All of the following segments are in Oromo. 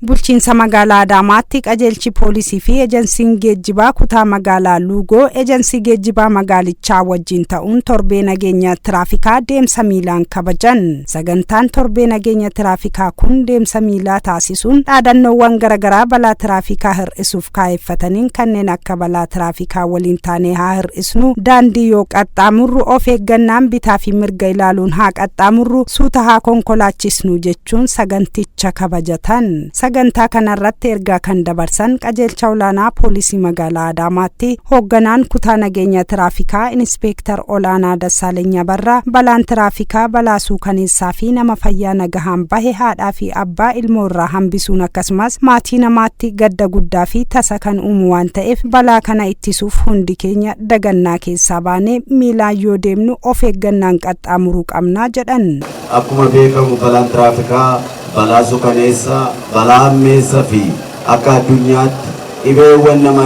Bulchiinsa magaalaa Adaamaatti qajeelchi poolisii fi ejensiin geejjibaa kutaa magaalaa Luugoo ejensii geejjibaa magaalichaa wajjin ta'uun torbee nageenya tiraafikaa deemsa miilaan kabajan. Sagantaan torbee nageenya tiraafikaa kun deemsa miilaa taasisuun dhaadannoowwan garaagaraa balaa tiraafikaa hir'isuuf kaa'effataniin kanneen akka balaa tiraafikaa waliin taanee haa hir'isnu, daandii yoo qaxxaamurru of eeggannaan bitaa fi mirga ilaaluun haa qaxxaamurru, suuta haa konkolaachisnu jechuun saganticha kabajatan. Sagantaa kanarratti ergaa kan dabarsan qajeelcha olaanaa poolisii magaalaa Adaamaatti hoogganaan kutaa nageenya tiraafikaa Inispeektar Olaanaa Dassaaleny Abarraa balaan tiraafikaa balaa suukaneessaa fi nama fayyaa nagahaan bahe haadhaa fi abbaa ilmoo irraa hambisuun akkasumas maatii namaatti gadda guddaa fi tasa kan uumu waan ta'eef balaa kana ittisuuf hundi keenya dagannaa keessaa baanee miilaan yoo deemnu of eeggannaan qaxxaamuruu qabnaa jedhan. Akkuma beekamu balaan tiraafikaa balaa suukaneessaa, balaa hammeessaa fi akka addunyaatti dhibeewwan nama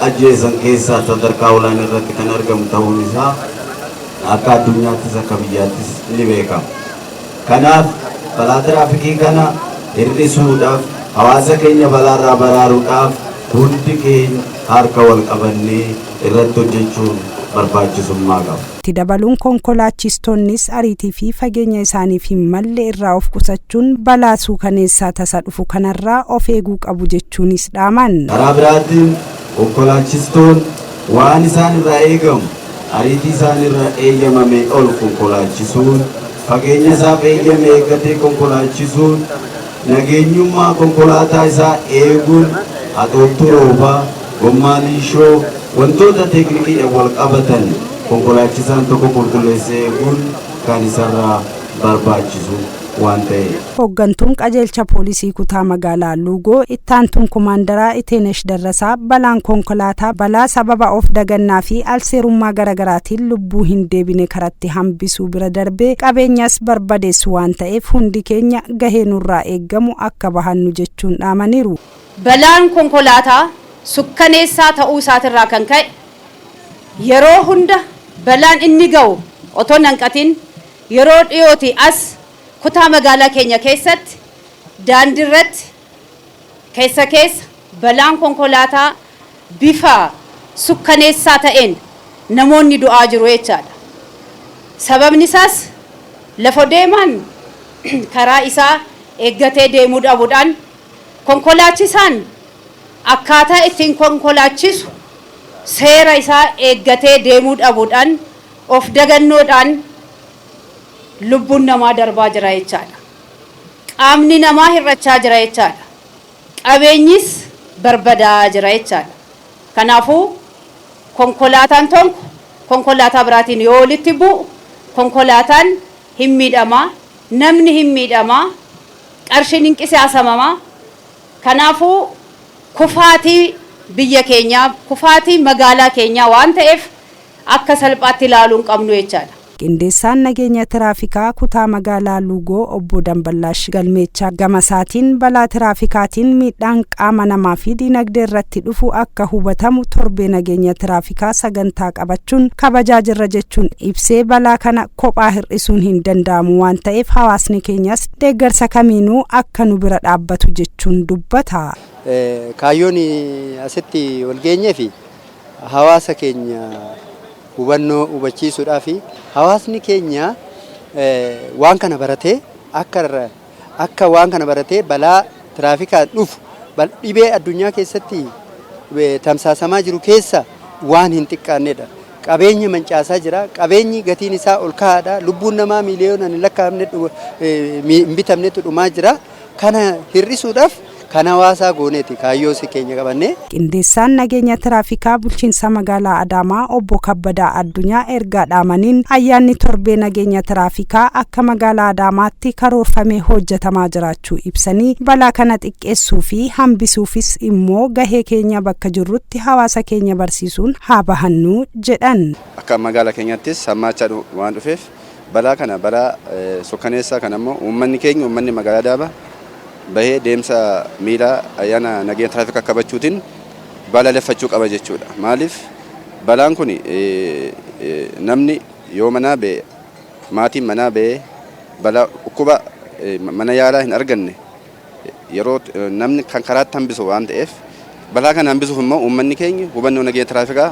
ajjeesan keessaa sadarkaa olaanaa irratti kan argamu ta'uun isaa akka addunyaattis akka biyyaattis ni beekama. Kanaaf balaa tiraafikii kana hir'isuudhaaf hawaasa keenya balaarraa baraaruudhaaf hundi keenya harka wal qabannee irratti hojjechuun barbaachisummaa qaba. Itti dabaluun konkolaachistoonnis ariitii fi fageenya isaaniif hin malle irraa of qusachuun balaa suukaneessaa tasa dhufu kanarraa of eeguu qabu jechuunis dhaaman. Karaa biraatiin konkolaachistoon waan isaan irraa eegamu ariitii isaan irraa eeyyamame ol konkolaachisuun fageenya isaaf eeyyame eeggatee konkolaachisuun nageenyummaa konkolaataa isaa eeguun haxooftuu roobaa, gommaa liishoo wantoota teeknikiidhaan wal qabatan konkolaachisaan tokko qulqulleessee eeguun kan isarraa barbaachisu waan ta'eef. Hooggantuun qajeelcha poolisii kutaa magaalaa Luugoo ittaantuun komaandaraa Iteenesh Darrasaa balaan konkolaataa balaa sababa of dagannaa fi alseerummaa garaagaraatiin lubbuu hin deebine karatti hambisuu bira darbee qabeenyas barbadeessu waan ta'eef hundi keenya gahee nurraa eeggamu akka bahannu jechuun dhaamaniiru. Balaan konkolaataa sukkaneessaa ta'uu isaatirraa kan ka'e yeroo hunda balaan inni ga'u otoo hanqatin yeroo dhiyooti as kutaa magaalaa keenya keessatti daandiirratti keessa keessa balaan konkolaataa bifa sukkaneessaa ta'een namoonni du'aa jiru jechaadha. Sababni isaas lafa deeman karaa isaa eeggatee deemuu dhabuudhaan konkolaachisaan akkaataa ittiin konkolaachisu seera isaa eeggatee deemuu dhabuudhaan of dagannoodhaan lubbuun namaa darbaa jira jechaadha. Qaamni namaa hir'achaa jira jechaadha. Qabeenyis barbadaa jira jechaadha. Kanaafuu konkolaataan tokko konkolaataa biraatiin yoo walitti bu'u konkolaataan hin miidhamaa, namni hin miidhamaa, qarshiin hin qisaasamamaa. Kanaafuu kufaatii biyya keenyaa, kufaatii magaalaa keenyaa waan ta'eef akka salphaatti ilaaluu hin qabnu jechaadha. Qindeessaan nageenya tiraafikaa kutaa magaalaa Luugoo obbo Damballaash Galmeechaa gamasaatiin balaa tiraafikaatiin miidhaan qaama namaa fi diinagdee irratti dhufu akka hubatamu torbee nageenya tiraafikaa sagantaa qabachuun kabajaa jirra jechuun ibsee balaa kana kophaa hir'isuun hin danda'amu waan ta'eef hawaasni keenyas deeggarsa kamiinuu akka nu bira dhaabbatu jechuun dubbata. Kaayyoon asitti wal geenyee fi hawaasa keenya hubannoo hubachiisuudhaa fi hawaasni keenya waan kana baratee akka waan kana baratee balaa tiraafikaan dhufu dhibee addunyaa keessatti tamsaasamaa jiru keessa waan hin xiqqaannedha. Qabeenya mancaasaa jira. Qabeenyi gatiin isaa ol ka'aadha. Lubbuun namaa miiliyoonaan hin lakkaa'amne hin bitamnetu dhumaa jira. Kana hir'isuudhaaf kan hawaasaa gooneeti kaayyoo si keenya qabanne. Qindeessaan nageenya tiraafikaa bulchiinsa magaalaa Adaamaa obbo Kabbadaa Addunyaa ergaa dhaamaniin ayyaanni torbee nageenya tiraafikaa akka magaalaa Adaamaatti karoorfamee hojjetamaa jiraachuu ibsanii balaa kana xiqqeessuu fi hambisuufis immoo gahee keenya bakka jirrutti hawaasa keenya barsiisuun haa bahannu jedhan. Akka magaalaa keenyattis hammaachaa waan dhufeef balaa kana balaa sukkaneessaa kana immoo uummanni keenya uummanni magaalaa Adaamaa bahee deemsa miilaa ayyaana nageenya tiraafikaa kabachuutiin balaaleffachuu qaba jechuudha. Maaliif balaan kun namni yoo manaa ba'e, maatiin manaa ba'e, balaa dhukkuba mana yaalaa hin arganne yeroo namni kan karaatti hambisu waan ta'eef, balaa kana hambisuuf immoo uummanni keenya hubannoo nageenya tiraafikaa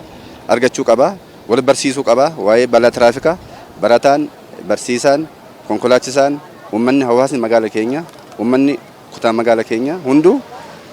argachuu qaba, wal barsiisuu qaba. Waa'ee balaa tiraafikaa barataan, barsiisaan, konkolaachisaan, uummanni, hawaasni magaala keenya, uummanni kutaa magaala keenya hunduu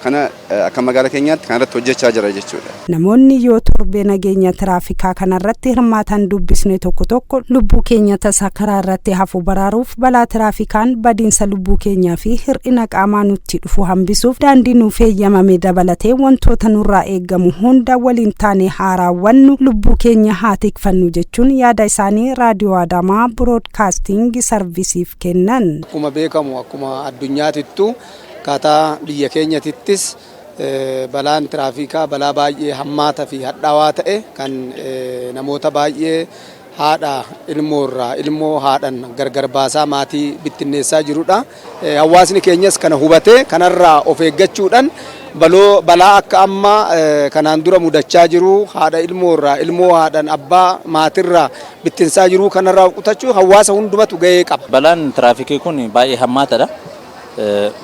kana akka magaala keenyaatti kan irratti hojjechaa jira jechuudha. Namoonni yoo torbee nageenya tiraafikaa kanarratti hirmaatan dubbisne tokko tokko, lubbuu keenya tasa karaa irratti hafu baraaruuf, balaa tiraafikaan badiinsa lubbuu keenyaa fi hir'ina qaamaa nutti dhufu hambisuuf, daandii nuuf eeyyamame dabalatee wantoota nurraa eeggamu hunda waliin taane haa raawwannu, lubbuu keenya haa tikfannu jechuun yaada isaanii Raadiyoo Adaamaa Biroodkaasting Sarvisiif kennan. Akkuma beekamu, akkuma addunyaatittu, akkaataa biyya keenyatittis balaan tiraafikaa balaa baay'ee hammaataa fi hadhaawaa ta'e kan namoota baay'ee haadha ilmoorraa, ilmoo haadhan gargar baasaa maatii bittinneessaa jirudha. Hawaasni keenyas kana hubatee kanarraa of eeggachuudhaan baloo balaa akka amma kanaan dura mudachaa jiru, haadha ilmoorraa, ilmoo haadhan, abbaa maatirraa bittinsaa jiru kanarraa of qusachuu hawaasa hundumatu gahee qaba. Balaan tiraafikii kun baay'ee hammaataadha.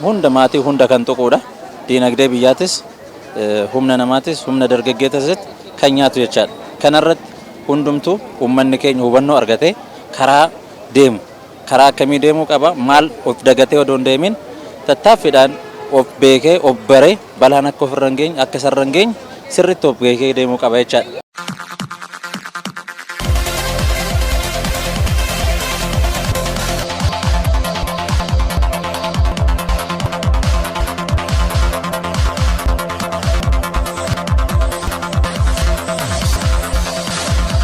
Hunda maatii hunda kan tuquudha. Diinagdee biyyaatis, humna namaatis, humna dargaggeetas kan nyaatu jechaadha. Kanarratti hundumtuu uummanni keenya hubannoo argatee karaa deemu, karaa akkamii deemuu qaba, maal of dagatee odoo hin deemin, tattaaffiidhaan of beekee, of baree, balaan akka ofirra hin geenye, akka isarra hin geenye sirriitti of beekee deemuu qaba jechaadha.